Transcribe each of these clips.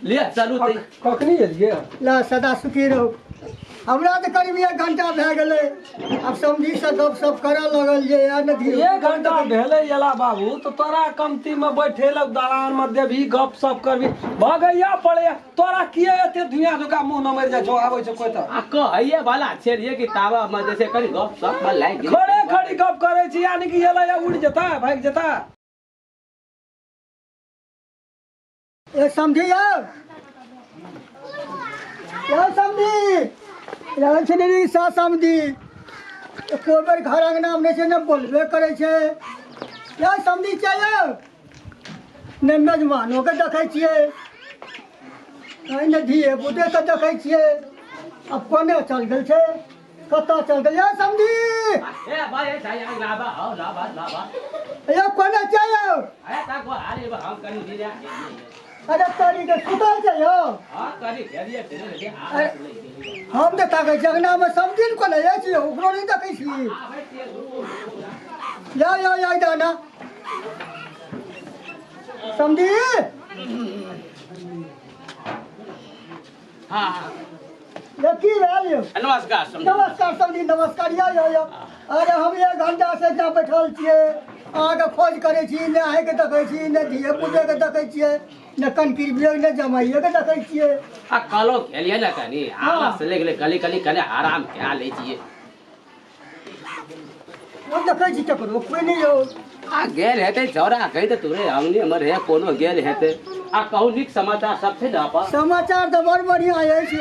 लिअ चलू तऽ। कखनी एलियै? ला सदा सुखी रहू। हमरा तऽ करीब एक घंटा भए गेलै, आब समझीसँ गप सप करऽ लगल जे यार ने धीरे। एक घंटा भेलै एला बाबू, तऽ तोरा कमती मे बैठेलक दलान मे देबही, गप सप करबी, भगैया पड़ैया तोरा। किए एते धुइया धुका मुँह नमरि जाइ छौ? आबै छौ कोइ तऽ आ कहैये वाला छलियै कि ताबा मे जे छै कनि गप सप मे लागि गेलै। खड़े खड़ी गप करै छी, यानी कि एलै उड़ि जेता, भागि जेता। ए समझी यौ, यौ समझी रहल छै ने सा समझी, एको बेर घर अङ्गनामे नहि छै, ने बोलबे करै छै। यौ समझी छै यौ, ने मेजबानोके देखै छियै, ने धिये पुतेके देखै छियै। आब कोने चल गेल छै, कतऽ चल गेल? यौ समझी, ए भाई, ए भाई, लाबा हौ, लाबा लाबा। यौ कोने छै यौ? ए ता को हारे हम कनि दिया। अरे तोरी के, सुतल छै यौ? हां, कनि घेरिए फेरे रे आ। हम तऽ ताकै छी अङ्गनामे, समझी ने कोने अछि, ओकरो नहि देखै छी। यौ यौ यौ, इधर ना समझी। हां। यौ की भेल यौ? नमस्कार समझी। नमस्कार समझी, नमस्कार। यौ यौ यौ, अरे हम एक घंटा से यहाँ बैठल छियै, अहाँके खोज करै छी, ने अहीँके देखै छी, ने धिये पुतेके देखै छियै, ने कनकिरबियो, ने जमाइएके देखै छियै। आ कहलो खेलिए ने कनि आलस से लागि गेलै, कनि कनि कनि आराम कए लै छियै। हम देखै छी ककरो कोइ नहि यौ। आ गेल हेतै छौड़ा, कहि तऽ तोरे अंगने हमर हे कोनो गेल हेतै। आ कहू, नीक समाचार सब छै ने अपन? समाचार तऽ बड़ बढ़िआँ अछि,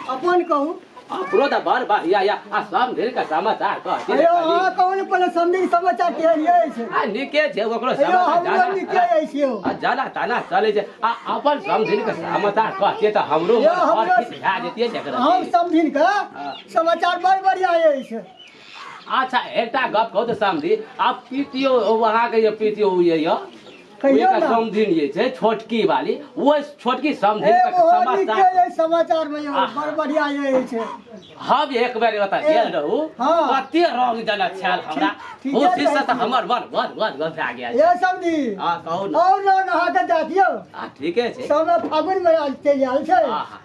अपन कहू। अपनो तऽ बड़ बढ़िया या। आ समधिर के समाचार कह। अयो अहाँ कहू ने पहिले, समधिर समाचार केहन अछि? आ नीके छै ओकरो अयो समाचार। हमरो जादा नीके अछि यौ। आ जादा ताना चलै छै। आ अपन समधिर के समाचार कहतियै तऽ हमरो यौ, मन हमरो हर्षित भए जेतियै ने एकरा। हम समधिर के समाचार बड़ बढ़िआँ अछि। अच्छा, एकटा गप कहू तऽ समधि, आब पीतियो अहाँके जे पीतियो ये यऽ कहियौ एकटा ने। समधिन जे छै छोटकी वाली, ओ छोटकी समधिन ए के ओहो नीके समाचार अछि समाचार मे यौ, बड़ बढ़िआँ अछि। हम एक बेर ओतऽ गेल रहू, कते रंग जेना छल हमरा। ठीके खुशी से कहै तऽ छी। हमर मन गद गद गद भए गेल। ए समधी। हँ, कहू ने। और रंग अहाँके दए दियौ। आ ठीके छै। समय फागुनमे आयल चलि आयल छै। आहा।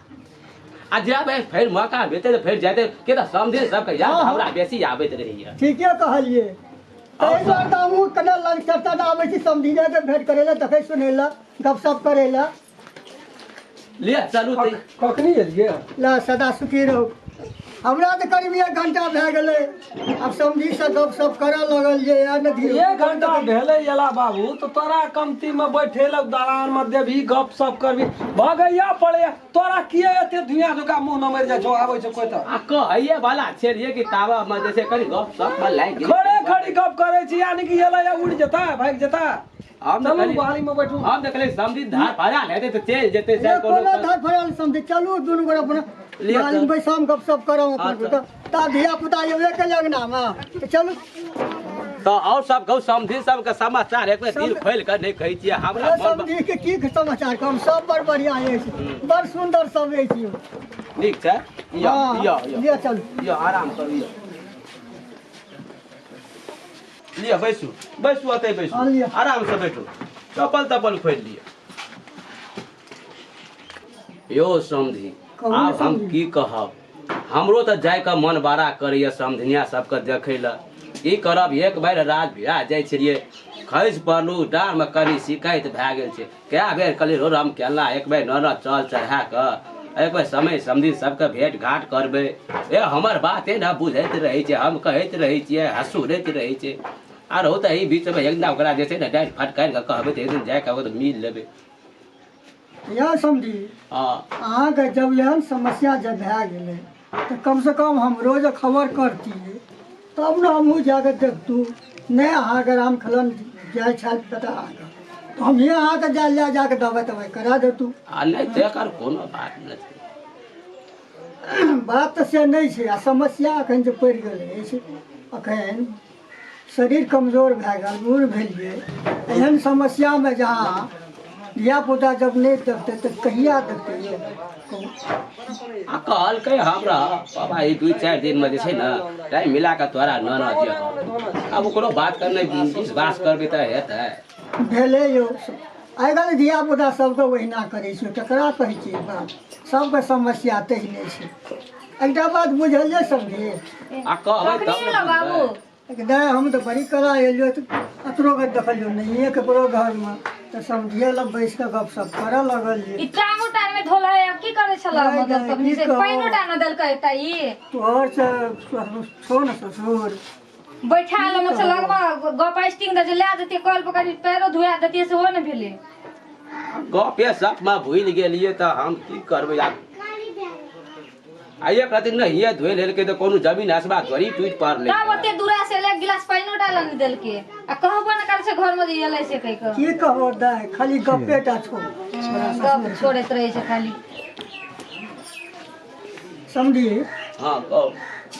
आ जब फेर मौका भेटतै तऽ फेर जेतै के तऽ समधिन सबके याद हमरा बेसी आबैत रहैया। ठीके कहलियै। ताहि दुआरे तऽ हमहूँ कने लग चर्चा आबै छी समधिनेके भेंट करै लए, देखै सुनै लए, गपशप करै लए। लिअ चलू तऽ। कखनी एलियै? ला सदा सुखी रहू। हमरा तऽ करीब एक घंटा भए गेलै, आब समझीसँ गप सप करऽ लगल जे यार ने धीरे। एक घंटा भेलै एला बाबू, तऽ तोरा कमती मे बैठेलक दलान मे देबही, गप सप करबी, भगैया पड़ैया तोरा। किए एते धुइया धुका मुँह नमरि जाइ छौ? आबै छौ कोइ तऽ आ कहैये वाला छलियै कि ताबा मे जे छै कनि गप सप मे लागि गेलै। खड़े खड़ी गप करै छी, यानी कि एलै उड़ि जेता, भागि जेता। हम तऽ चलू कहलियै, बाड़ी मे बैठू। हम तऽ कहलियै समधी धार फड़ायल हेतै तऽ चलि जेतै ये शायद कोनो। कोनो धार फड़ल समझी, चलू दुनू गोरा अपना लिअ बाड़ी मे तऽ। बैसाम, गप सप करब अपन। अच्छा। ता धिया पुता एबे केलै अंगनामे, तऽ चलू। तऽ और सब कहू समधी सबके समाचार, एक बेर दिल खोलि कऽ नहि कहै छियै हमरा ये मन समझी के की समाचार कहब, सब बड़ बढ़िया अछि, बड़ सुन्दर सब अछि यौ। नीक छै। यौ हँ यौ यौ। लिअ चलू। यौ आराम करू, यौ लिअ बैसू, बैसू ओतै बैसू। हँ, लिअ। आरामसँ बैठू, चप्पल तप्पल खोलि लिअ। यौ समधी, कहू ने। आब हम समधी। की कहब, हमरो तऽ जाइके मन बड़ा करैए समधिनिया सबके देखै लए। की करब, एक बेर राज बिराज जाइ छलियै, खसि पड़लहुँ, डाँड़मे कनि शिकायत भए गेल छै। कए बेर कहलियै रो राम केला, एक बेर ननद चल चढ़ा कऽ एक बेर समय समधि सबके भेंट घाट करबै। ए हमर बाते ने बुझैत रहै छै, हम कहैत रहै छियै, हँसुरैत रहै छै। आरो तऽ एहि बीचमे एक दिना ओकरा जे छै ने डाँटि फटकारि कऽ कहबै तऽ एक दिन जाए कऽ मिल लेबै। यौ समझी। हँ। अहाँके जब एहन समस्या जब भए गेलै तऽ कमसँ कम हमरो जे खबर करतियै तब ने हमहूँ जाकऽ देखतू। नहि अहाँके राम खेलन जाइ छल बेटा अहाँके, तऽ हमहीँ अहाँके जा लए जाकऽ दबाइ तबाइ करा देतू। आ नहि तेकर कोनो बात नहि छै। बात तऽ से नहि छै। आ समस्या एखन जे पड़ि गेल अछि, एखन शरीर कमजोर भए गेल, बूढ़ भेलियै, एहन समस्यामे जहाँ धियापुता जब नहि देखतै तऽ कहिया देखतै यौ कहू? आ कहलकै हमरा बाबा ई 2-4 दिनमे जे छै ने टाइम मिला कऽ तोरा ननद जे। आब ओकरो बात करने विश्वास करबै तऽ हेतै। भेलै यौ। आइ काल्हि धियापुता सबके ओहिना करै छै, ककरा कहै छियै बात, सबके समस्या तहिने छै। एकटा बात बुझलियै समझी? आ कहबै तब कखनी ने एलौ बाबू? बुझबै। नहि, हम तऽ बड़ी कला एलियो तऽ ककरो के देखलियो नहिए ककरो घरमे, तऽ समझिए लग बैस कऽ गपशप करऽ लगलियै। ई टांगो टांग में धोल है, की करे छला? नहि, मतलब नहि, तखनी की से कहू? पानिओ टा न देलकै त ई तोहर से छौ ने ससुर बैठा लेने छै लगमा गप स्टिंग दे जे लए जतियै कल पर कनि पैरो धुआ देतियै, सेहो ने भेलै। गपे सपमे भूलि गेलियै तऽ हम की करबै आब? आ एक रति नहिए धोइ लेलकै तऽ कोनो जमीन हसबा थोड़ी टूटि पड़लै? तब ओते दूरा से एक गिलास पानिओ डालऽ नहि देलकै आ कहबो ने करै छै घरमे जे एलै से कहि कऽ। की कहबो दाइ, खाली गप्पे टा छौ। गप छोड़ैत रहै छै खाली। समझी? हँ, कहू।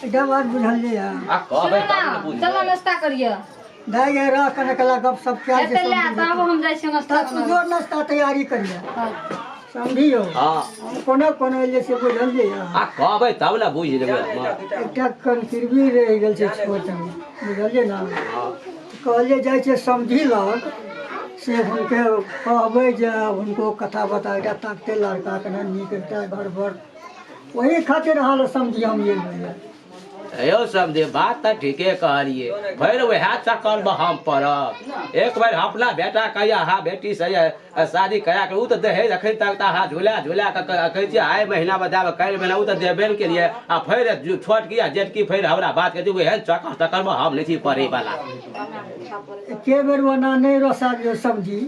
एकटा बात बुझलियै? आ कहबै सुनू तब ने ने, बुझबै। चलो नाश्ता करियै। दाइ गे, रह कने कला गप सप कयल एते छै। लए तब हम जाइ छियै नाश्ता तऽ बनाबै। जो नाश्ता तैयारी करियै। हँ। समझियौ? हँ। हम कोना कोना एलियै से बुझलियै? आ कहबै तब ने बुझि लेबै हम। एकटा कनकिरबी रहि गेल छै छोट, बुझलियै ने? हँ। कहलियै जाइ छियै समझी लग, से हुनके कहबै जे हुनको कथा बता एकटा ताकतै लड़का कने नीक एकटा घर बर, ओही खातिर अहाँ लग समझी हम एलियै। यौ समझे, बात तऽ ठीके कहलियै, फेर वएह चक्करमे हम पड़ब। एक बेर अपना बेटा कहिया अहाँ बेटी से शादी करा के, ओ तऽ दहेज अखन तक तऽ अहाँ झुला झुला कऽ कहै छियै आइ महीनामे देब, काल्हि महीना, ओ तऽ देबे ने केलियै। आ फेर छोटकी आ जेठकी फेर हमरा बात कहै छै, एहन चक्कर तक्करमे हम नहि छी पड़ैवला। एके बेर ओना नहि रोसाबियौ समझी,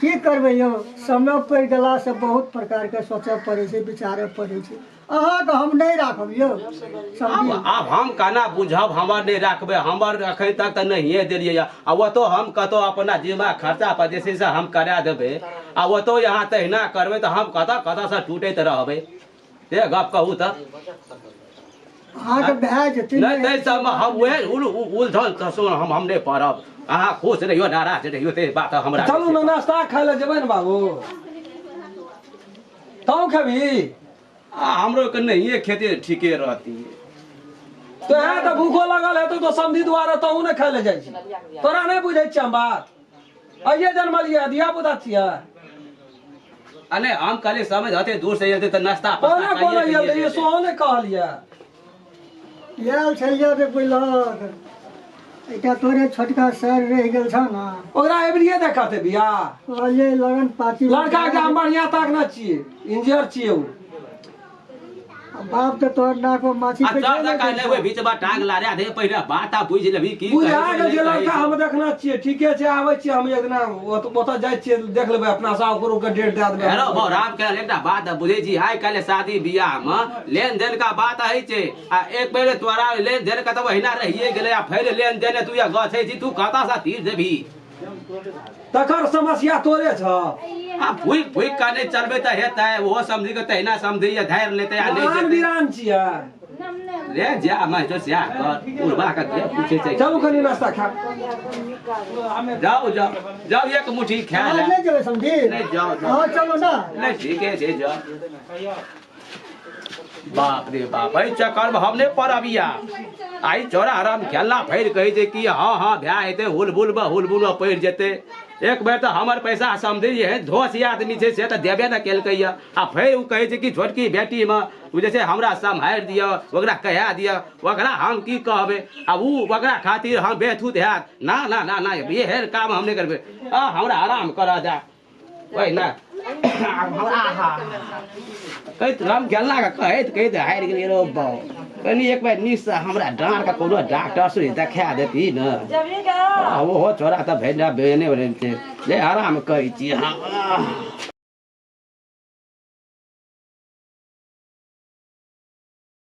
की करबै यौ, समय पड़ि गेलासँ बहुत प्रकारके सोचऽ पड़ै छै, विचारऽ पड़ै छै। अहाँके हम नहि राखब यौ समझी। आब हम केना बुझब हमर नहि राखबै? हमर अखन तक तऽ नहिए देलियै यऽ। आ ओतौ हम कतौ अपना जिम्मा खर्चा पर जे छै से हम करा देबै, आ ओतौ यहाँ तहिना करबै तऽ हम कतऽ कतऽसँ टूटैत रहबै, से गप कहू तऽ। अहाँके भए जेतै। नहि, ताहि सबमे हम उएह उलझन तऽ हम नहि पड़ब। अहाँ खुश रहियौ, नाराज रहियौ, ते बात हमरा। चलू ने, नाश्ता खाय लए जेबै ने बाबू? तू खेबही? आ हमरो के नहिए खेते ठीके रहती। तो है तऽ भूखो लगल हेतौ तऽ समधि दुआरे तहूँ ने खाय लए जाइ छी। तोरा नहि बुझै छियै हम बात? आइए जनमलियै, धिया पुता छियै। आ नहि, हम कहलियै समझ हते दूर से एतै तऽ नाश्ता कोना पास्ता कोना खाइए आयल के रहियै, सेहो नहि कहलियै। आयल छलियै तऽ बुझलक एकटा तोरे छोटका सर रहि गेल छौ ने। ओकरा एबरिये देखते बियाह। कहलियै लगन पाती। लड़का के हम बढ़िया ताकने छियै, इंजीनियर छियै ओ। बाप तऽ तोहर नाक मे माछी आ चल बैठे तऽ नहि काल्हि ओहि बीचमे टांग लड़ा दे, पहिले बात आ बुझि लेबही की बुझा कहै छै, गेल नहि जे कहै लड़का छै। हम देखने छियै। ठीके छै, आबै छियै हम एक दिना, ओतऽ जाइ छियै, देख लेबै अपना से, ओकरो के डेट दए देबै। हेलो बौ, राम के एकटा बात बुझै छी, आइ काल्हि शादी बियाह मे लेन देन का बात होइ छै। आ एक बेर तोरा लेन देन के तऽ ओहिना रहिए गेलै, आ फेर लेन देन तू ये गछै छी, तू कतऽ से तीर देबही? तकर समस्या तोरे छ। आ फूकि फूकि कऽ नहि चलबै तऽ हेतै? ओहो समझी कऽ तहिना समझी धरि लेतै आ नहि आन जेतै। बिरान छियै। रे जा मैं तो स्याह कर उड़बा के के पूछे छै। चलू कनि नाश्ता खायब। जाओ जाओ जाओ, एक मुट्ठी खा आज ले। नहि जेबै समझी? नहि, जाओ जाओ। हँ, चलू ने। नहि, ठीके छै, जाओ। बाप रे बाप, एहि चक्करमे हम नहि पड़ब। या आइ चोरा हराम खेलना, फेर कहै छै कि हँ हँ भए हेतै, हुलबुलमे हुलबुलमे पड़ि जेतै। एक बेर तऽ हमर पैसा समझी जे धोस आदमी छै से तऽ देबे नहि केलकै यऽ, आ फेर ओ कहै छै कि छोटकी बेटीमे ओ जे छै हमरा सम्हारि दिअ, ओकरा कहा दिअ। ओकरा हम की कहबै? आ ओ ओकरा खातिर हम बेथुत हैत? ना ना ना ना, एहन काम हम नहि करबै। आ हमरा आराम करऽ दए। ओहि ने आहा कहैत राम गेला के कहैत कहैत हारि गेलियै रौ बाउ। कनि एक बेर नीकसँ हमरा डाँड़के कोनो डॉक्टर से देखा देती ने। आ ओहो छोड़ा तऽ भेजना बेने भेल छै जे आराम करै छी हम।